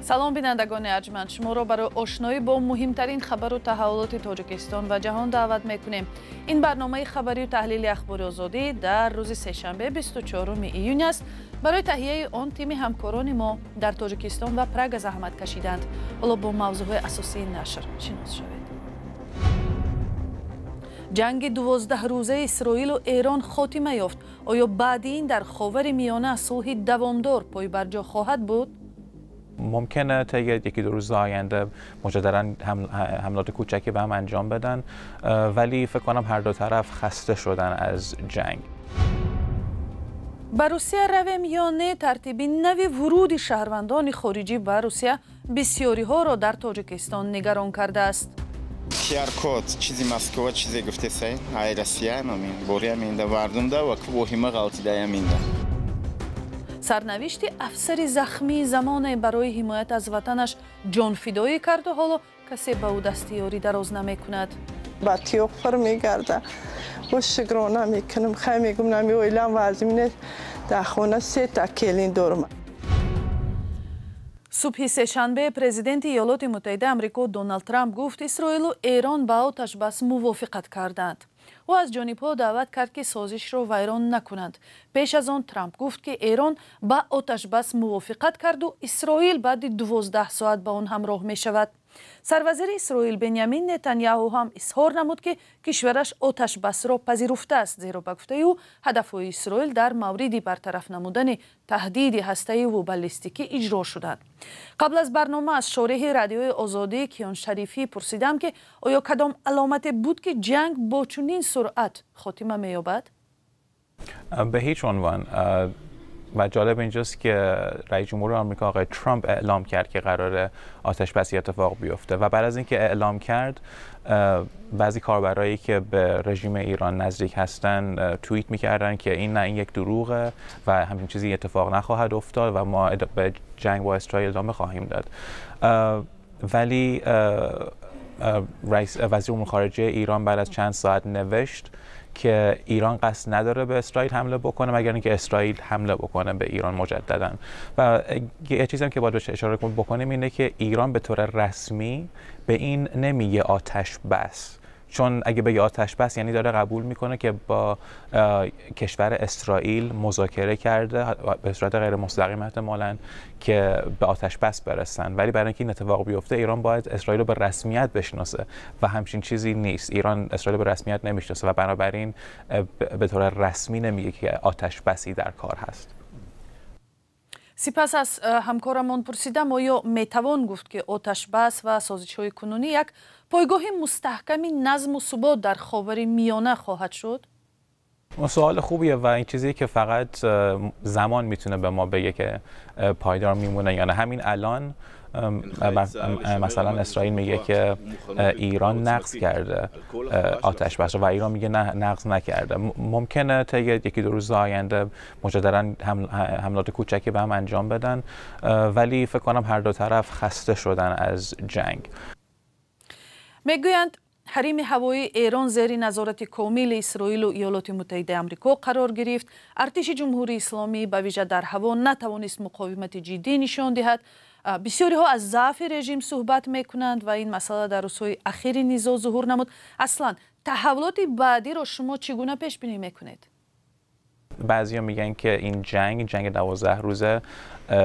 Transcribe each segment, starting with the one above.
Салом, бинандагони арҷманд. Шуморо барои ошноӣ бо муҳимтарин хабару таҳаввулоти Тоҷикистон ва ҷаҳон даъват мекунем. Ин барномаи хабарию таҳлили Ахбори Озодӣ дар рӯзи сешанбе 24 июн аст. Барои таҳияи он тими ҳамкорони мо дар Тоҷикистон ва Прага заҳмат кашиданд. Ҳоло бо мавзӯъҳои асосии нашр шинос шавед. Ҷанги 12-рӯзаи Исроилу Эрон хотима ёфт. Оё баъди ин дар Ховари Миёна сулҳи давомдор пойбарҷо хоҳад буд? ممکنه طی یکی دو روز آینده مجددا حملات کوچکی به هم انجام بدن، ولی فکر کنم هر دو طرف خسته شدن از جنگ. ба Русия равем ё не, тартиби нави вуруди шаҳрвандони хориҷӣ ба Русия бисёриҳоро дар Тоҷикистон нигарон кардааст. QR-код чизи Москва чизе гуфтесай, ай Россия амин, бори аминда вардумда ва воҳима ғалтида аминда. Сарнавишти афсари захмии замоне барои ҳимоят аз ватанаш ҷонфидоӣ карду ҳоло касе ба ӯ дасти ёрӣ дароз намекунад. Ба тиёқ пур мегарда, бо шукрона мекунам, хай мегум, нами оилам вазмине, дар хона сета келин дорам. Субҳи сешанбе президенти Иёлоти Муттаҳидаи Амрико Доналд Трамп гуфт, Исроилу Эрон ба оташбас мувофиқат карданд. Ӯ аз ҷонибҳо даъват кард, ки созишро вайрон накунанд. Пеш аз он Трамп гуфт, ки Эрон ба оташбас мувофиқат карду Исроил баъди 12 соат ба он ҳамроҳ мешавад. Сарвазири Исроил Бенямин Нетаняҳу ҳам изҳор намуд, ки кишвараш оташбасро пазируфтааст, зеро ба гуфтаи ӯ ҳадафҳои Исроил дар мавриди бартараф намудани таҳдиди ҳастаиву баллистикӣ иҷро шуданд. Қабл аз барнома аз шореҳи Радиои Озодӣ Киён Шарифӣ пурсидам, ки оё кадом аломате буд, ки ҷанг бо чунин суръат хотима меёбад? به هیچ عنوان. و جالب اینجاست که رئیس جمهور آمریکا آقای ترامپ اعلام کرد که قراره آتش بسی اتفاق بیفته و بعد از اینکه اعلام کرد، بعضی کاربرایی که به رژیم ایران نزدیک هستن توییت میکردن که این نه، این یک دروغه و همچین چیزی اتفاق نخواهد افتاد و ما به جنگ با اسرائیل ادامه خواهیم داد. ولی رئیس وزیر امور خارجه ایران بعد از چند ساعت نوشت که ایران قصد نداره به اسرائیل حمله بکنه، مگر اینکه اسرائیل حمله بکنه به ایران مجددا. و یه چیزی هم که باید بهش اشاره بکنیم اینه که ایران به طور رسمی به این نمیگه آتش بس، چون اگه بگه آتش بس یعنی داره قبول میکنه که با کشور اسرائیل مذاکره کرده، به صورت غیر مستقیم احتمالاً، که به آتش بس برسن. ولی برای اینکه این اتفاق بیفته ایران باید اسرائیل رو به رسمیت بشناسه و همچین چیزی نیست. ایران اسرائیل رو به رسمیت نمیشناسه و بنابراین به طور رسمی نمیگه که آتش بسی در کار هست. Сипас аз ҳамкорамон пурсидам, оё метавон гуфт, ки оташбас ва созишҳои кунунӣ як пойгоҳи мустаҳками назму субот дар Ховари Миёна хоҳад шуд? سوال خوبیه و این چیزی که فقط زمان میتونه به ما بگه که پایدار میمونه یا نه. همین الان مثلا اسرائیل میگه که ایران نقض کرده آتش بس و ایران میگه نه، نقض نکرده. ممکنه طی یکی دو روز آینده مجددا حملات کوچکی به هم انجام بدن، ولی فکر کنم هر دو طرف خسته شدن از جنگ. میگویند ҳарими ҳавоии Эрон зери назорати комили Исроилу Иёлоти Муттаҳидаи Амрико қарор гирифт. Артиши Ҷумҳурии Исломӣ ба вижа дар ҳаво натавонист муқовимати ҷиддӣ нишон диҳад. Бисёриҳо аз заъфи режим суҳбат мекунанд ва ин масъала дар рӯзҳои ахири низоъ зуҳур намуд. Аслан таҳаввулоти баъдиро шумо чӣ гуна пешбинӣ мекунед? بعضیا میگن که این جنگ، جنگ 12 روزه،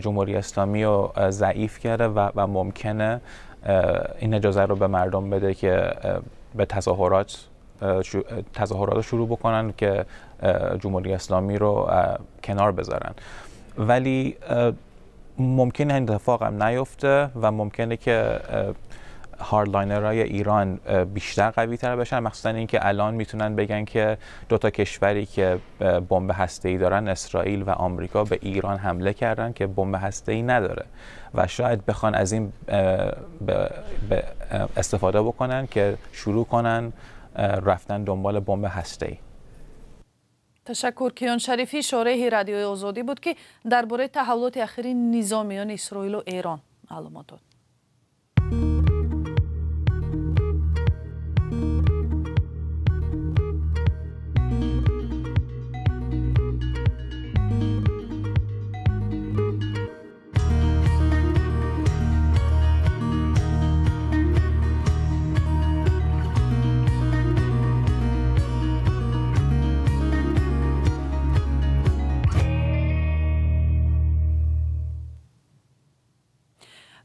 جمهوری اسلامی رو ضعیف کرده و ممکنه این اجازه رو به مردم بده که به تظاهرات رو شروع بکنن که جمهوری اسلامی رو کنار بذارن. ولی ممکنه این اتفاق هم نیفته و ممکنه که hardliner های ایران بیشتر قوی تر بشن، مخصوصا اینکه الان میتونن بگن که دو تا کشوری که بمب هسته‌ای دارن، اسرائیل و آمریکا، به ایران حمله کردن که بمب هسته‌ای نداره و شاید بخوان از این به استفاده بکنن که شروع کنن رفتن دنبال بمب هسته‌ای. Ташаккур. Киён Шарифӣ, шореҳи Радиои Озодӣ буд, ки дар бораи таҳаввулоти ахири низоъ миёни Исроилу Эрон маълумот дод.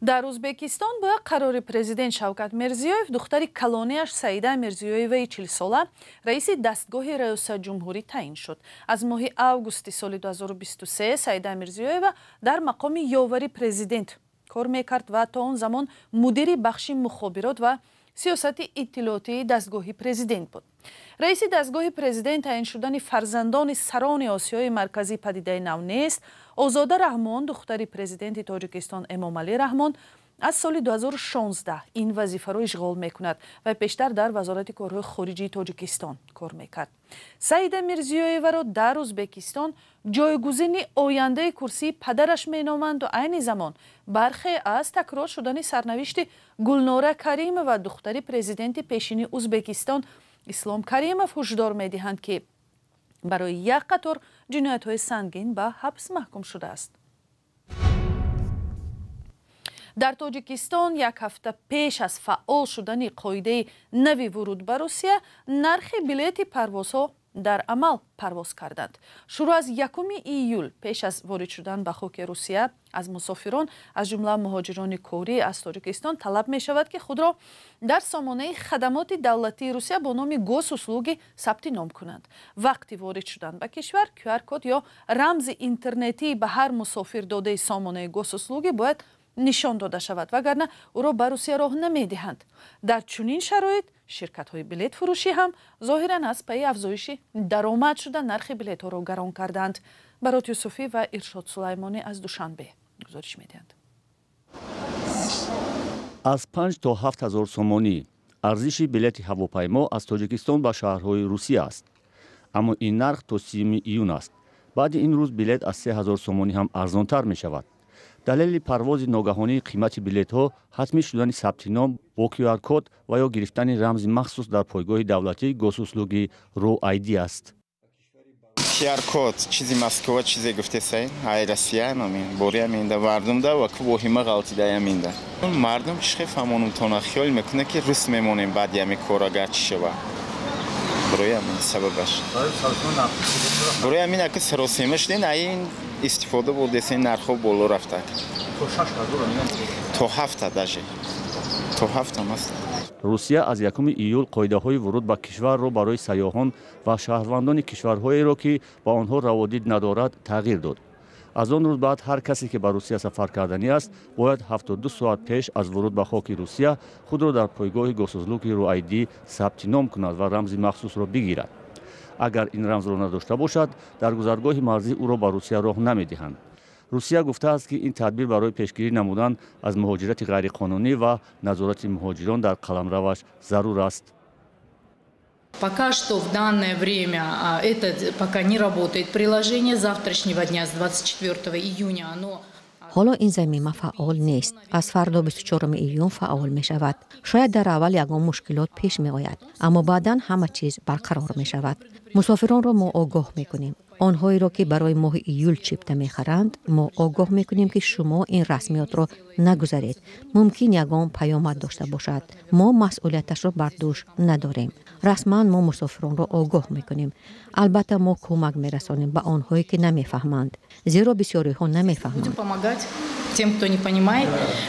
Дар Ӯзбекистон бо қарори президент Шавкат Мирзиёев духтари калонияш Саида Мирзиёеваи 40-сола раиси дастгоҳи раёсат ҷумҳурӣ таъин шуд. Аз моҳи августи соли 2023 Саида Мирзиёева дар мақоми ёвари президент кор мекард ва то он замон мудири бахши мухобирот ва сиёсати иттилоотии дастгоҳи президент буд. Раиси дастгоҳи президент таъин шудани фарзандони сарони Осиёи Марказӣ падидаи нав нест. Озода Раҳмон, духтари президенти Тоҷикистон Эмомалӣ Раҳмон, аз соли 2016 ин вазифаро ишғол мекунад ва пештар дар Вазорати корҳои хориҷии Тоҷикистон кор мекард. Саида Мирзиёеваро дар Ӯзбекистон ҷойгузини ояндаи курсии падараш меноманд ва айни замон бархе аз такрор шудани сарнавишти Гулнора Каримова, духтари президенти пешини Ӯзбекистон Ислом Каримов, ҳушдор медиҳанд, ки барои як қатор ҷиноятҳои сангин ба ҳабс маҳкум шудааст. Дар Тоҷикистон як ҳафта пеш аз фаъол шудани қоидаи нави вуруд ба Русия нархи билети парвозҳо дар амал парвоз карданд. Шурӯъ аз 1 июл пеш аз ворид шудан ба хоки Русия аз мусофирон, аз ҷумла муҳоҷирони корӣ аз Тоҷикистон, талаб мешавад, ки худро дар сомонаи хадамоти давлатии Русия бо номи Госуслуги сабти ном кунанд. Вақти ворид шудан ба кишвар QR-код ё рамзи интернетии ба ҳар мусофир додаи сомонаи Госуслуги бояд нишон дода шавад, вагарна ӯро ба Русия роҳ намедиҳанд. Дар чунин шароит ширкатҳои билетфурӯшӣ ҳам зоҳиран аз пайи афзоиши даромад шуда нархи билетҳоро гарон карданд. Барот Юсуфӣ ва Иршод Сулаймонӣ аз Душанбе гузориш медиҳанд. Аз 5 то 7 ҳазор сомонӣ арзиши билети ҳавопаймо аз Тоҷикистон ба шаҳрҳои Русия аст. Аммо ин нарх то 30 июн аст. Баъди ин рӯз билет аз 3 ҳазор сомонӣ ҳам арзонтар мешавад. Далели парвози ногаҳонии қимати билетҳо ҳатмӣ шудани сабти ном бо QR-код ва ё гирифтани рамзи махсус дар пойгоҳи давлатии Госуслуги RuID аст. QR-код чизи Москва чизе гуфтесай, ай Россия номи, бори аминда мардумда ва ку воҳима ғалтида аминда. Мардум чӣ фаҳмонумтона хиёл мекунад, ки рус мемонем баъди ами кор агар чӣ шава. Барои амин сабабаш. Барои амин ака саросема шуден, ай ин истифода бурдесен нархҳо боло рафтад. То ҳафта даже. То ҳафта аст. Русия аз 1 июл қоидаҳои вуруд ба кишварро барои сайёҳон ва шаҳрвандони кишварҳоеро, ки ба онҳо раводид надорад, тағйир дод. Аз он рӯз баъд ҳар касе, ки ба Русия сафар карданӣ аст, бояд 72 соат пеш аз вуруд ба хоки Русия худро дар пойгоҳи Госуслуги RuID сабти ном кунад ва рамзи махсусро бигирад. Агар ин рамзро надошта бошад, дар гузаргоҳи марзӣ ӯро ба Русия роҳ намедиҳанд. Русия гуфтааст, ки ин тадбир барои пешгирӣ намудан аз муҳоҷирати ғайриқонунӣ ва назорати муҳоҷирон дар қаламраваш зарур аст. Пока что в данное время это пока не работает приложение. Завтрашнего дня, с 24 июня, оно... Ҳоло ин замима фаъол нест. Аз фардо 24 июн фаъол мешавад. Шояд дар аввал ягон мушкилот пеш меояд, аммо баъдан ҳама чиз барқарор мешавад. Мусофиронро мо огоҳ мекунем. Онҳоеро, ки барои моҳи июл чипта мехаранд, мо огоҳ мекунем, ки шумо ин расмиётро нагузаред. Мумкин ягон паёмад дошта бошад. Мо масъулияташро бар дӯш надорем. Расман мо мусофиронро огоҳ мекунем. Албатта, мо кӯмак мерасонем ба онҳое, ки намефаҳманд, зеро бисёриҳо намефаҳманд. Тем, кто не понимает,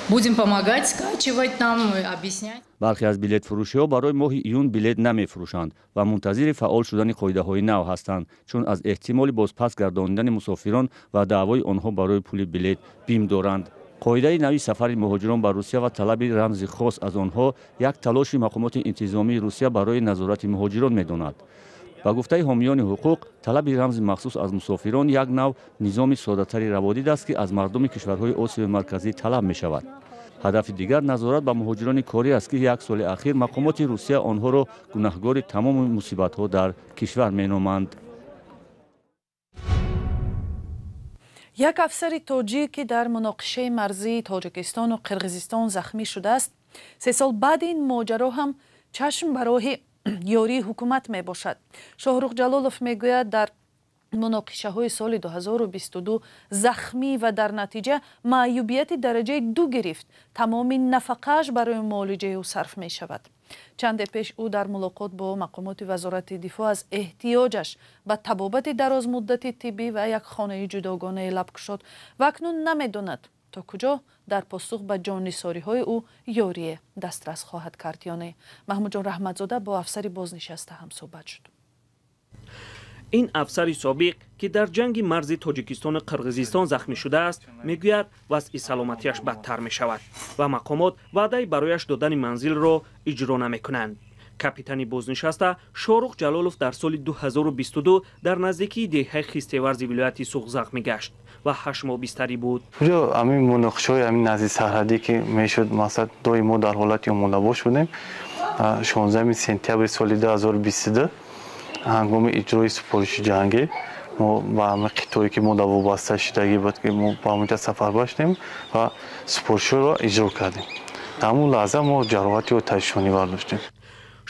будем помогать, скачивать нам, объяснять. Бархе аз билетфурӯшиҳо барои моҳи июн билет намефурӯшанд ва мунтазири фаъол шудани қоидаҳои нав ҳастанд, чун аз эҳтимоли бозпас гардонидани мусофирон ва даъвои онҳо барои пули билет бим доранд. Қоидаи нави сафари муҳоҷирон ба Русия ва талаби рамзи хос аз онҳо як талоши мақомоти интизомии Русия барои назорати муҳоҷирон медонад. Ба гуфтаи ҳомиёни ҳуқуқ, талаби рамзи махсус аз мусофирон як нав низоми соддатари раводид аст, ки аз мардуми кишварҳои Осиёи Марказӣ талаб мешавад. Ҳадафи дигар назорат ба муҳоҷирони корӣ аст, ки як соли ахир мақомоти Русия онҳоро гунаҳгори тамоми мусибатҳо дар кишвар меноманд. Як афсари тоҷик, ки дар муноқишаи марзии Тоҷикистону Қирғизистон захмӣ шудааст, 3 сол баъди ин моҷаро ҳам чашм ба роҳи ёрии ҳукумат мебошад. Шоҳрух Ҷалолов мегӯяд, дар муноқишаҳои соли 2022 захмӣ ва дар натиҷа маъюбияти дараҷаи 2 гирифт. Тамоми нафақааш барои муолиҷаи ӯ сарф мешавад. Чанде пеш ӯ дар мулоқот бо мақомоти Вазорати дифоъ аз эҳтиёҷаш ба табобати дарозмуддати тиббӣ ва як хонаи ҷудогонаи лаб кушод ва акнун намедонад то куҷо Дар посух ба ҷоннисориҳои ӯ ёрие дастрас хоҳад кард ё не. Маҳмудҷон Раҳматзода бо афсари бознишаста ҳамсӯҳбат шуд. Ин афсари собиқ, ки дар ҷанги марзи Тоҷикистону Қирғизистон захмӣ шудааст, мегӯяд, вазъи саломатиаш бадтар мешавад ва мақомот ваъдаи барояш додани манзилро иҷро намекунанд. Капитани бознишаста Шорух Ҷалолов дар соли 2022 дар наздикии деҳаи Хистеварзи вилояти Суғд захмӣ гашт ва 8 моҳ бистарӣ буд. Куҷо ҳамин муноқишаҳои ҳамин назди сарҳадӣ ки мешуд, мақсад, доим мо дар ҳолати омодабош будем. 16 сентябри соли 2022 ҳангоми иҷрои супориши ҷангӣ мо ба ҳамин қитъое ки мо дар вобаста шудагӣ буд, ки мо ба ҳамонҷа сафарбар шудем ва супоришҳоро иҷро кардем. Дар ҳамон лаҳза мо ҷароҳати оташфишонӣ бардоштем.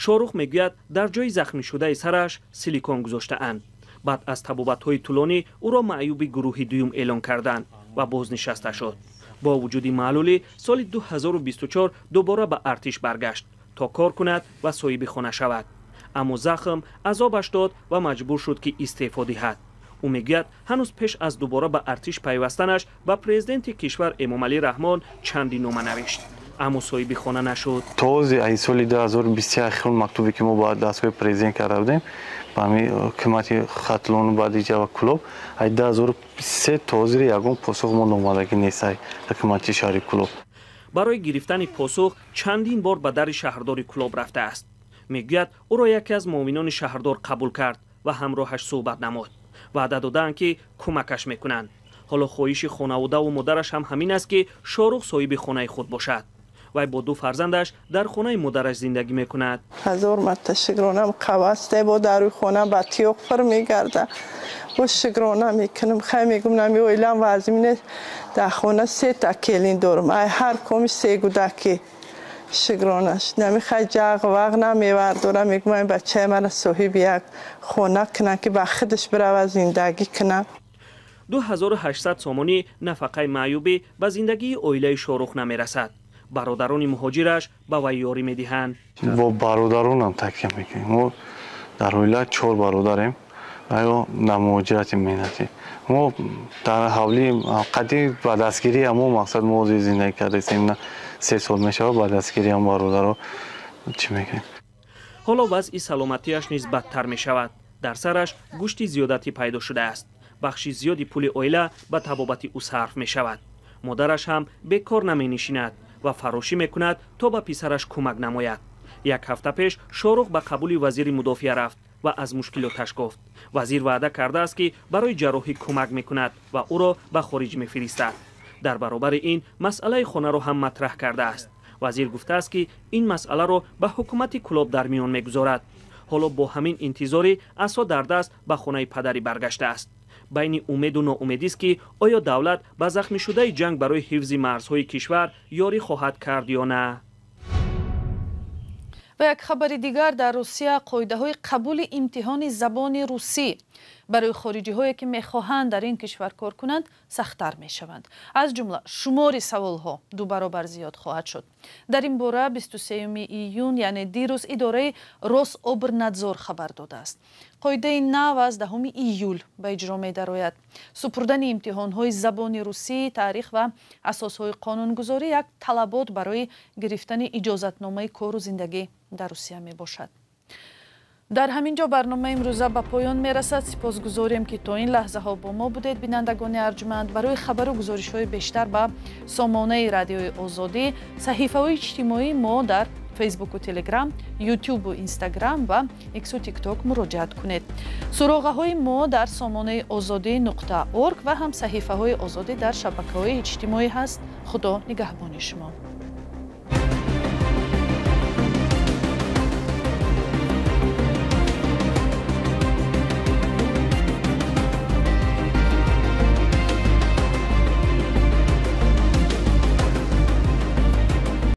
Шорух мегӯяд, дар ҷои захмишудаи сараш силикон гузоштаанд. Баъд аз табобатҳои тӯлонӣ ӯро маъюби гурӯҳи дуюм эълон карданд ва бознишаста шуд. Бо вуҷуди маълулӣ, соли 2024 дубора ба артиш баргашт, то кор кунад ва соҳиби хона шавад, аммо захм азобаш дод ва маҷбур шуд, ки истеъфо диҳад. Ӯ мегӯяд, ҳанӯз пеш аз дубора ба артиш пайвастанаш ба президенти кишвар Эмомалӣ Раҳмон чанди нома навишт, аммо соҳиби хона нашуд. То ҳози соли 2021 ахирон мактубе ки мо ба дастгоҳи президент карда будем, ба ҳамин ҳукумати Хатлону баъди ва Кулоб, ай 2023 то ҳозир ягон посух мо омадагӣ нест ай ҳукумати шаҳри Кулоб. Барои гирифтани посух чандин бор ба дари шаҳрдори Кулоб рафтааст. Мегӯяд, ӯро яке аз муовинони шаҳрдор қабул кард ва ҳамроҳаш суҳбат намуд. Ваъда додаанд, ки кӯмакаш мекунанд. Ҳоло хоҳиши хонаводаву модараш ҳам ҳамин аст, ки Шорух соҳиби хонаи худ бошад. Вай бо ду фарзандаш дар хонаи модараш зиндагӣ мекунад. Ҳазор марта шукронам қавасте бо даруи хона ба тиёқ пур мегарда. Бо шукрона мекунам, хай мегум, нами оилам вазмине, дар хона сета келин дорам, ай ҳар коми се гудаки шукронаш нами хай ҷағ вағ намевардорам. Мегум, ай бачаи мара соҳиби як хона кунам, ки ба худаш бирава, зиндагӣ кунам. 2800 сомонӣ нафақаи маъюбӣ ба зиндагии оилаи Шорух намерасад. Бародарони муҳоҷираш ба вай ёрӣ медиҳанд. Бо бародаронам такя мекунем. Мо дар оила чор бародарем ё дар муҳоҷирати меҳнатӣ. Мо дар ҳавлии қадим ба дастгирии ҳамо мақсад мо ҳозир зиндагӣ кардастем. 3 сол мешавад, ба дастгирии ҳам бародаро чӣ мекунем. Ҳоло вазъи саломатиаш низ бадтар мешавад. Дар сараш гӯшти зиёдатӣ пайдо шудааст. Бахши зиёди пули оила ба табобати ӯ сарф мешавад. Модараш ҳам бекор наменишинад ва фарошӣ мекунад, то ба писараш кӯмак намояд. Як ҳафта пеш Шорух ба қабули вазири мудофиа рафт ва аз мушкилоташ гуфт. Вазир ваъда кардааст, ки барои ҷарроҳӣ кӯмак мекунад ва ӯро ба хориҷ мефиристад. Дар баробари ин масъалаи хонаро ҳам матраҳ кардааст. Вазир гуфтааст, ки ин масъаларо ба ҳукумати Кулоб дар миён мегузорад. Ҳоло бо ҳамин интизорӣ асо дар даст ба хонаи падарӣ баргаштааст. Байни умеду ноумедист, ки оё давлат ба захмишудаи ҷанг барои ҳифзи марзҳои кишвар ёрӣ хоҳад кард ё на. Ва як хабари дигар: дар Русия қоидаҳои қабули имтиҳони забони русӣ барои хориҷиҳое, ки мехоҳанд дар ин кишвар кор кунанд, сахттар мешаванд. Аз ҷумла шумори саволҳо ду баробар зиёд хоҳад шуд. Дар ин бора 23 июн, яъне дирӯз, идораи Рособрнадзор хабар додааст. Қоидаи нав аз 10 июл ба иҷро медарояд. Супурдани имтиҳонҳои забони русӣ, таърих ва асосҳои қонунгузорӣ як талабот барои гирифтани иҷозатномаи кору зиндагӣ дар Русия мебошад. Дар ҳамин ҷо барномаи имрӯза ба поён мерасад. Сипосгузорем, ки то ин лаҳзаҳо бо мо будед. Бинандагони арҷманд, барои хабару гузоришҳои бештар ба сомонаи Радиои Озодӣ, саҳифаҳои иҷтимоии мо дар Фейсбуку Телеграм, Ютубу Инстаграм ва Иксу Тикток муроҷиат кунед. Суроғаҳои мо дар сомонаи озодӣ.орг ва ҳам саҳифаҳои Озодӣ дар шабакаҳои иҷтимоӣ ҳаст. Худо нигаҳбони шумо.